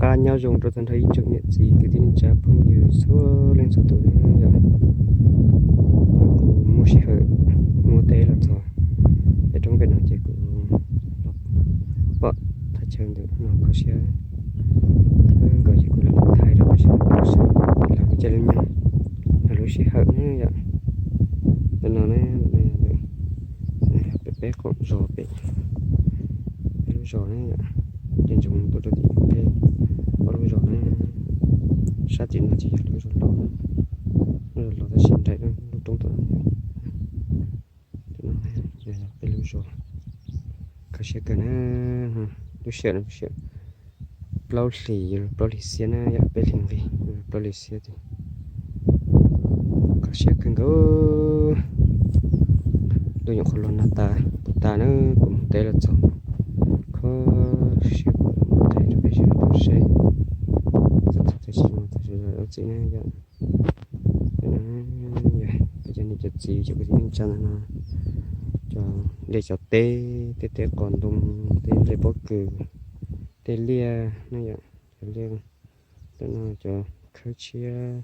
qab nyob zoo rau tag nrho ib tsoom niam txiv kwv tij neej tsa phooj ywg txhua leej txhua tus na yom. Kuv muaj sij hawm muaj teb los txog peb roob pem no ces kuv los pom thaj chaw ntawm no kho siab kawg nkaus ces kuv los thaij rau peb sawv daws saib los ua caij lub nyoog no lub sij hawm na yom. Ntawm no na, pem peb qoom zos pem peb lub zos na yom, ces ntsoov tuaj rau tim peb ob lub zos na. Sab tim no ces yog lub zos laus, lub zos laus tab sis nraim lub roob tom no. Peb lub zos kho siab kawg na. Lub sij hawm no lub sij hawm plaub hlis, plaub hlis xiab na yom, peb hlis nqis plaub hlis xiab ces kho siab kawg nkaus. Lub nyuam qhuav los nag tas puas tas na, kuv mus teb los txog, kho siab kuv mus thaij rau peb sawv daws saib. Txog txog txog txog txog txog txog txim na yom. Peb cov niam cov txiv cov kwv tij neej tsa ntawm no, cov liaj cov teb, tej teb qos ntoo, tej nplej pob kws, tej liaj na yom, cov liaj ntawm no cov khawb tshiab,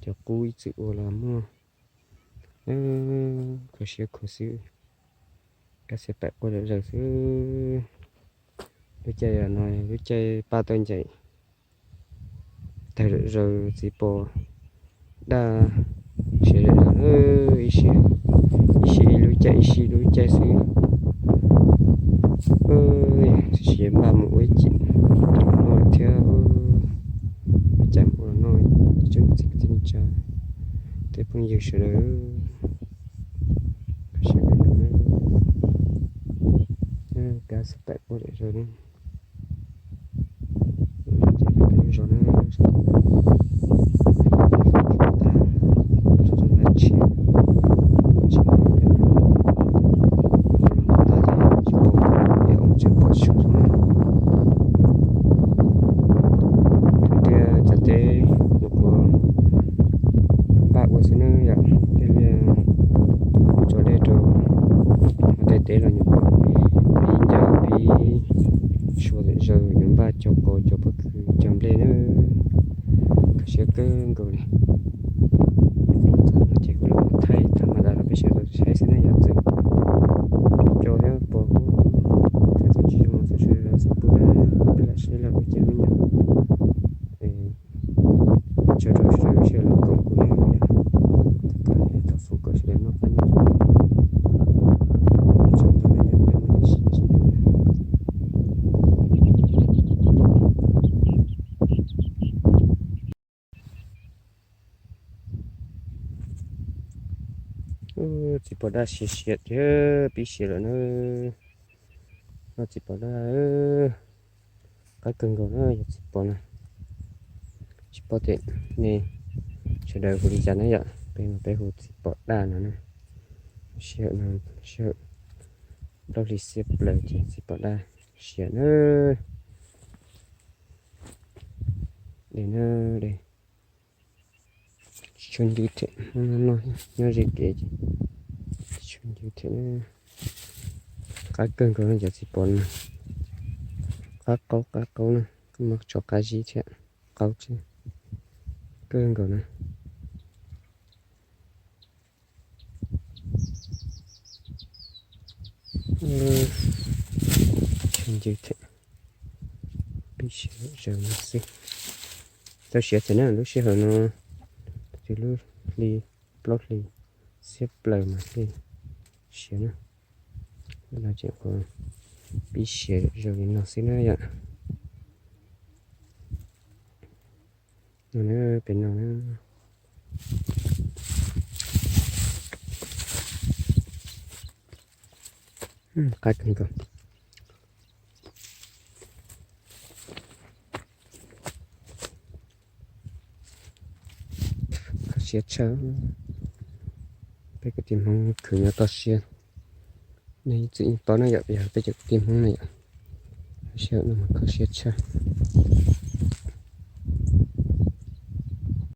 cov qub ib txwm ua los muaj. Kho siab khuav xwb, kab xiab paim quaj zom zaws xwb. Lub caij no lub caij paj tauj ncaim tawg zom zaws, txiv pos daj siav zom zaws, ib sij ib lub caij ib sij lub caij xwb. Tsis siav npaj mus ua ib cim los noj thiab, ua cas mus ua los noj, tsoom txiv kwv tij neej tsa, tej phooj ywg sawv daws. Kab xiab paim quaj zom zaws na. Ces peb lub zos na, zos Nab Tshiab, Nab Tshiab, tsis pom, es oo tseem pom tshua xwb na. Tias cov teb nyuam qhuav npaj ua xwb na yom, thiaj li tso dej rau tej teb los nyuam qhuav pib ncas pib sua zom zaws, yuav npaj cog qos cog pob kws cog nplej na. Kho siab kawg nkaus li. Txog no ces kuv los thaij thaij mas das rau peb sawv daws saib xwb na yom, txawm co thiab pom, txawm tsis zoo los txawm sawv daws txhob pub na, peb lam saib los ua caij lub nyoog. Ua tsaug rau sawv daws lub sij hawm los koom kuv na yom. Thov foom kom sawv daws noj qab nyob zoo. Ua tsaug ntau na yom, peb mam li sib ntsib dua na. Txiv pos daj siav siav thiab pib siav lawm na. Noj txiv pos daj, qab kawg nkaus na yog txiv pos na. Tsis paub tias nej sawv daws hu li cas na yom, peb mas peb hu txiv pos daj no na. Sij hawm no sij hawm plaub hlis xiab plaws ces txiv pos daj siav na. Dej na, dej tsis tshua ncw thiab, noj nyob ze kev ces tsis tshua ncw thiab na. Qab kawg nkaus no cov txiv pos no, qab qaub qab qaub na, kuj muaj tso qab zib thiab, qaub thiab, kawg nkaus na. Tshua ncw thiab, pib siav zom zaws no xwb. Txawm siav thiab na, lub sij hawm no twb lub hli plaub hlis xiab plaws mas thiaj siav na. Lub no ces kuv pib siav zom zaws li no xwb na yom. No na, pem no na. Qab kawg nkaus. Kho siab tshaj. Peb kwv tij Hmoob khwv nyob toj siab. Nej ib txwm yeej paub na yom, yog peb cov kwv tij Hmoob na yom. Sij hawm no mas kho siab tshaj.